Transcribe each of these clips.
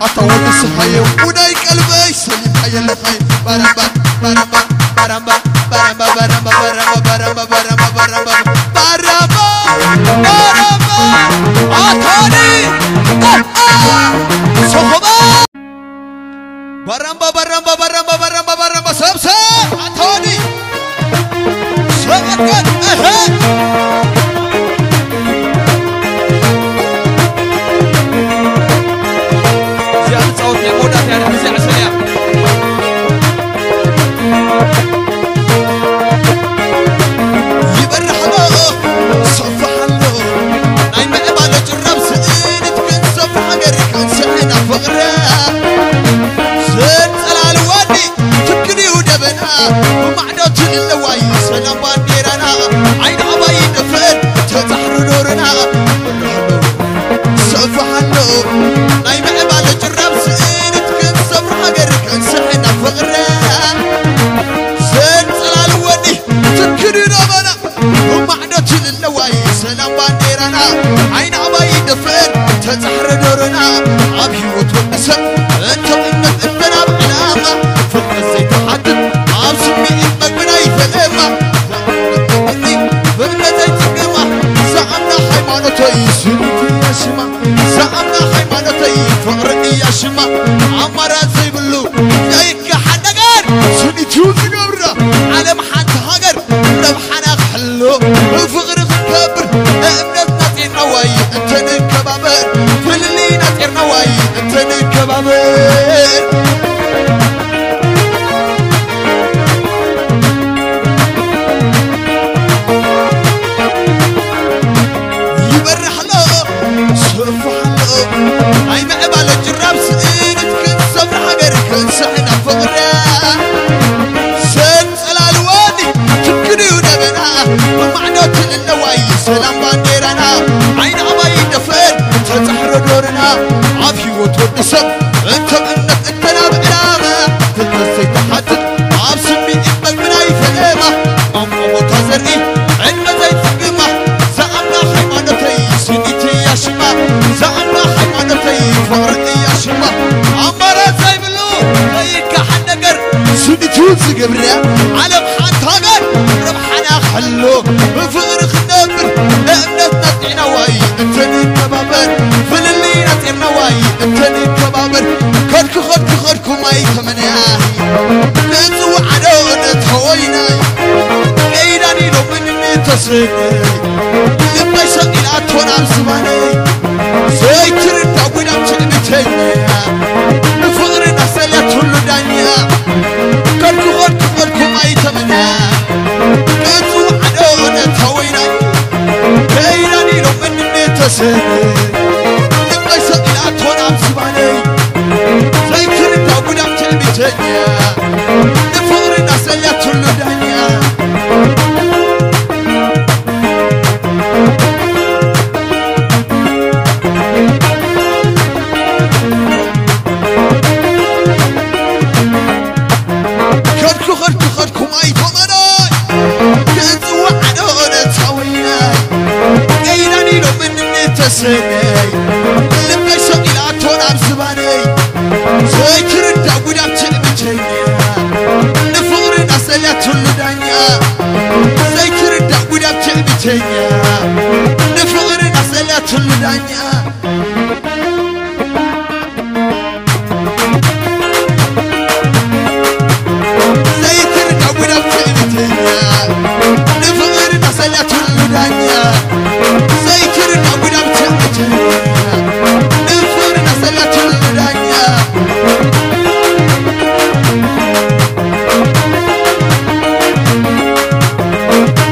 ኣታ ወዲ ስሓየ ውዳይ ቀልበይ ሰሊምካየ ኣለኻይ። ባራምባ፣ ባራምባ፣ ባራምባ፣ ባራምባ፣ ባራምባ፣ ባራምባ፣ ባራምባ፣ ባራምባ፣ ባራምባ፣ ባራምባ፣ ባራምባ፣ ኣታኒ፣ አ፣ አ፣ ሶኾባ። ባራምባ፣ ባራምባ፣ ባራምባ፣ ባራምባ፣ ባራምባ፣ ሰብሰብ፣ ኣታኒ። ሰበከት፣ እህ። እዚኣ ትጻወት ናይ መወዳእታ እያ፣ እዚኣ ዕሰል እያ። ይበርሕ ኣሎ፣ ሰፍሕ ኣሎ፣ ናይ ምዕባለ ጭራብ ስእነት ክንሰፍሕ ሃገር ክንስሕና ፍቕረ ዘንጸላልወኒ ትክል እዩ ደበና ብማዕዶ ትልለዋይ ሰላም ባንዴራና ዓይኒ ኣባይ ይደፍር ተጻሕሩ ዶርና ሰፍሕ ኣሎ ናይ ምዕባለ ጭራብ ስእነት ክንሰፍር ሃገር ክንስሕና ፍቕረ ዘንጸላልወኒ ትክል እዩ ደበና ብማዕዶ ትልለዋይ ሰላም ባንዴራና ዓይኒ ኣባይ ይደፍር ተጻሕረ ዶርና ኣብ ህይወት ወዲ ሰብ እንተ እምነት እንተ ናብ ዕላማ ፍቕረት ዘይትሓትት ኣብ ስምዒት መግብና ይፈለማ ብእምነት ዘይትግማ ዝኣምና ሃይማኖተይ ስኒት እያ ሽማ ዝኣምና ሃይማኖተይ ፍቕሪ እያ ሽማ ኣማራጭ ዘይብሉ ዘይከሓድ ነገር ስኒት እዩ ዝገብራ ዓለም ሓንቲ ሃገር ረብሓና ክሕሎ ብፍቕሪ ክንከብር ንእምነት ናፂርና ዋይ እንተንከባበር ፍልልይ ናፂርና ዋይ እንተንከባበር ይበርሕ ኣሎ ስፍሕ ኣሎ ናይ ምዕባለ ጅራብ ስእነት ክንሰብር ሃገር ክንስሕና ፍቕርያ ዘንጸላልወኒ ትክድዩ ደበና ብማዕዶ ትልለዋይ ሰላም ባንዴራና ዓይኒ ኣባይ ደፈር ተጻሕረ ዶርና ኣብ ህይወት ወዲ ሰብ እንተ እምነት እንተ ናብ ዕላማ ፍልጠት ዘይትሓትት ኣብ ስምዒት መግብና ይፈለማ ኣብ ቦታ ዘርኢ ዕድመ ዘይትግማ ዝኣምና ሃይማኖተይ ስኒት እያ ሽማ ዝኣምና ሃይማኖተይ ፍቕሪ እያ ሽማ ኣማራጭ ዘይብሉ ዘይከሓድ ነገር ስኒት ዝገብርያ ዓለም ሓንቲ ሃገር ረብሓና ክሕሎ ብፍቕሪ ክነብር ንእምነትና ጥዕና ዋይ እንተንከባበር ፍልልይ ናፂርና ዋይ እንተንከባበር ከድኩ ከድኩ ከድኩ ማይ ተመንያ ንፅውዓዶ ነተወይናይ ቀይዳን ኢሎምን ንተስእነይ ልበይ ሰቂላቶ ናብ ዝባነይ ዘይትርዳ ጉዳም ትዕብተኛ ንፍቕሪ ናሰልያ ትሉ ዳኛ ከድኩ ከድኩ ከድኩ ማይ ተመንያ ንፅውዓዶ ነተወይናይ ቀይዳን ኢሎምን ንተስእነይ ልበይ ሰቂላቶ ናብ ዝባነይ ዘይትርዳ ጉዳም ትዕብተኛ ንፍቕሪ ናሰልያ ትሉ ዳኛ ከድኩ ከድኩ ከድኩ ማይ ተመናይ ክፅዋዕ ዶ ነፃ ወይናይ ቀይዳን ኢሎምን ንተስእነይ ልበይ ሰቂላቶ ናብ ዝባነይ ዘይትርዳ ጉዳም ትዕብተኛ ንፍቕሪ ናሰልያ ትሉ ዳኛ ዘይትርዳ ጉዳም ትዕብተኛ ንፍቕሪ ናሰልያ ትሉ ዳኛ ዘይትርዳ ጉዳም ትዕብተኛ ንፍቕሪ ናሰልያ ትሉ ዳኛ ዘይትርዳ ጉዳም ትዕብተኛ ንፍቕሪ ናሰልያ ትሉ ዳኛ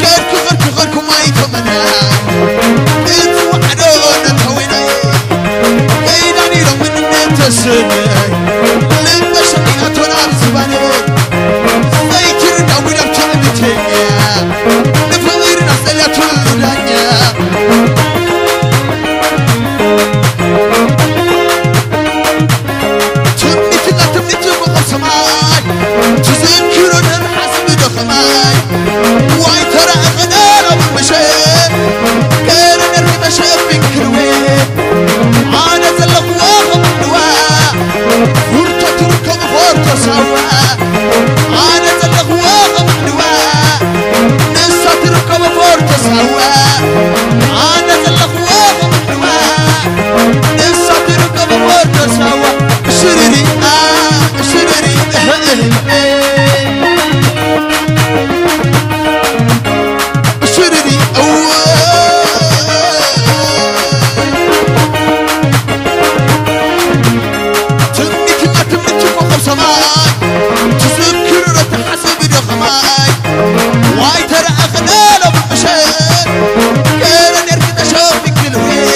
ከድኩ ከድኩ ከድኩ ማይ ተመና እፅዋዕዶ ነተወይናይ ቀይዳን ኢሎምን ንተስእነይ ልበ ሸቂላቶ ናብ ዝባነይ ዘይትርዳ ጉዳም ትዕብተኛ ንፍቕሪ ናሰልያ ትሉ ዳኛ ትምኒትና ትምኒት ዝመቐል ሰማይ ትዘክሮ ንርሓስ ብደኸማይ ዋይ ተራእኸ ነረብ ምሸ ከረነር መሸፍን ክርዌ ኣነ ዘለኽዎ ኸምድዋ ሰማይ ትዝክር ዶ ትሓስብ ዶ ከማይ? ዋይ ተረኣኽና ሎም ምሸት ገረ ኔርኪ ተሸፊንኪ ልውየ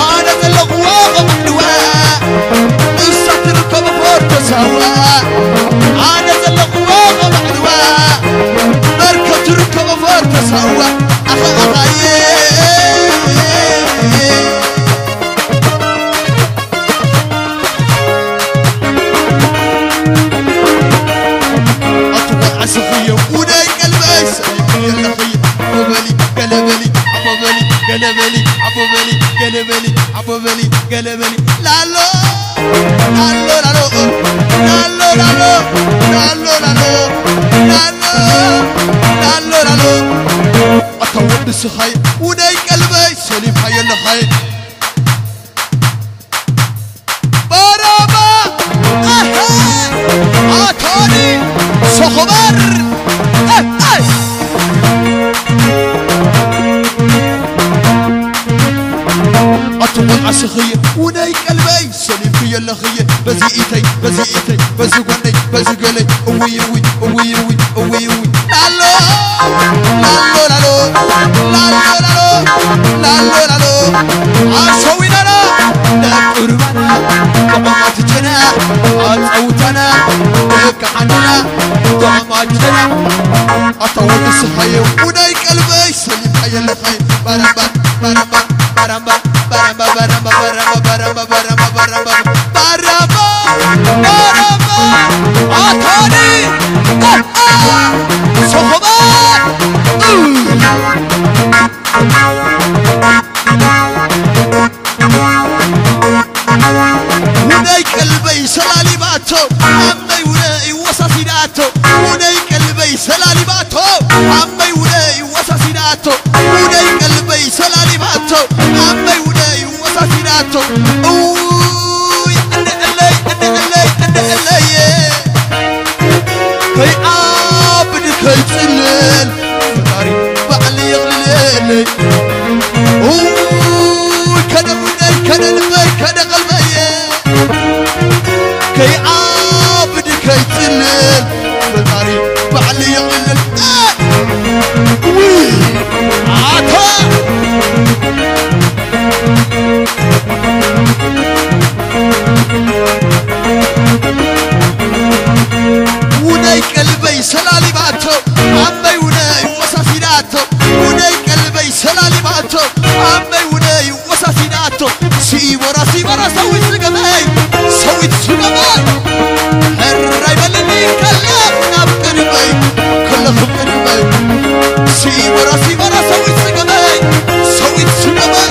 ኣነ ዘለኽዎ ቐማዕድዋ እሳ ትርከቦ ፎርቶ ሳዋ ኣነ ዘለኽዎ ቐማዕድዋ መርከብ ትርከቦ ፎርቶ ሳዋ ኣኸ ኣኻየ ኣትወዓስኽዮ ውደይ ቀልበይ ሰሊምክዮ ኣለኽዮ ኣቦበሊ ገለበሊ ኣቦበሊ ገለበሊ ኣቦበሊ ገለበሊ ኣቦበሊ ገለበሊ ላሎ ላሎ ላሎ ላሎ ላሎ ላሎ ላሎ ላሎ ላሎ ላሎ ኣታ ወዲ ስኻይ ውደይ ቀልበይ ሰሊምካዮ ኣለኻይ ባራባ ኣሀ ኣቶኒ ሰኾባር ኣይ ኣቲ ቆልዓ ስኽየ ውነይ ቀልበይ ሰሊምክዮ ኣለኽየ በዚ ኢተይ በዚ ኢተይ በዚ ጎነይ በዚ ገለይ እውይ እውይ እውይ እውይ እውይ እውይ ላሎ ላሎ ላሎ ላሎ ላሎ ላሎ ላሎ ኣሸዊናና ደቂ ሩባና ጥዑማት ጀና ኣጸውታና ደቂ ዓድና ጥዑማት ጀና ኣታ ወዲ ስኻየ ውናይ ቀልበይ ሰሊምካየ ኣለኻየ ባራምባ ባራምባ ባራምባ ባራምባ ባራምባ ባራምባ ባራምባ ባራምባ ባራምባ ባራምባ ባራምባ ባራምባ ኣታኒ ሰኹባ ውነይ ቀልበይ ሰላሊባቶ ኣመይ ውነይ ወሳሲዳቶ ውነይ ቀልበይ ሰላሊባቶ ኣመይ ውነይ ወሳሲዳቶ ውነይ ቀልበይ ሰላሊባቶ ኣመይ ውነይ ወሳሲዳቶ እውይ እንዕለይ እንዕለይ እንዕለየ ከይዓብድ ከይጽልል ፈጣሪ ባዕሊ የቕልለለይ እውይ ከደ ውነይ ከደ ልበይ ከደ ቀልበየ ከይዓብድ ከይጽልል ፈጣሪ ባዕሊ የቕልል ውይ ኣታ ውነይ ቀልበይ ሰላሊባቶ ኣመይ ውነይ ወሳሲዳቶ ውነይ ቀልበይ ሰላሊባቶ ኣመይ ውነይ ወሳሲዳቶ ሲቦራ ሲቦራ ሰዊት ስገመይ ሰዊት ስገመይ ሕራይ በልኒ ከለኽ ናብ ቅድመይ ከለኽ ቅድመይ ሲቦራ ሲቦራ ሰዊት ስገመይ ሰዊት ስገመይ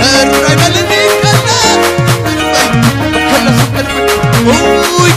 ሕራይ በልኒ ከለኽ ቅድመይ ከለኽ ቅድመይ ውይ